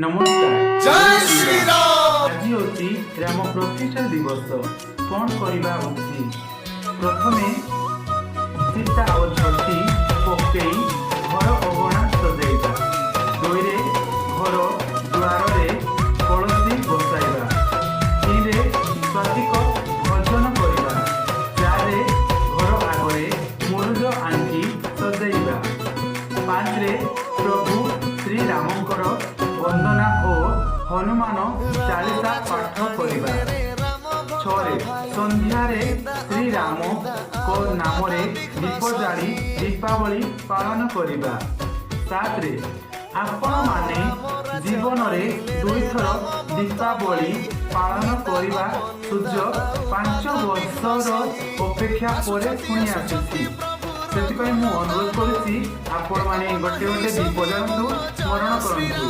ନମସ୍କାର। ଜୟ ଶ୍ରୀରାମ। ଆଜି ହେଉଛି ରାମ ପ୍ରତିଷ୍ଠା ଦିବସ। କ'ଣ କରିବା ଉଚିତ? ପ୍ରଥମେ ଚିତା ଓ ଝୋଟି ପକେଇ ଘର ଅଗଣା ସଜେଇବା। ଦୁଇରେ ଘର ଦ୍ୱାରରେ କଳସୀ ବସାଇବା। ତିନିରେ ସ୍ୱାସ୍ତିକ ଭଜନ କରିବା। ଚାରିରେ ଘର ଆଗରେ ମୁରୁଜ ଆଙ୍କି ସଜେଇବା। ପାଞ୍ଚରେ ପ୍ରଭୁ ଶ୍ରୀରାମଙ୍କର ବନ୍ଦନା ଓ ହନୁମାନ ଚାଳିଶା ପାଠ କରିବା। ଛଅରେ ସନ୍ଧ୍ୟାରେ ଶ୍ରୀରାମଙ୍କ ନାମରେ ଦୀପ ଜାଳି ଦୀପାବଳି ପାଳନ କରିବା। ସାତରେ ଆପଣମାନେ ଜୀବନରେ ଦୁଇଥର ଦୀପାବଳି ପାଳନ କରିବା ସୁଯୋଗ 5 ବର୍ଷର ଅପେକ୍ଷା ପରେ ପୁଣି ଆସୁଛି। ସେଥିପାଇଁ ମୁଁ ଅନୁରୋଧ କରୁଛି, ଆପଣମାନେ ଗୋଟେ ଗୋଟେ ଦୀପ ଜାଳନ୍ତୁ, ସ୍ମରଣ କରନ୍ତୁ।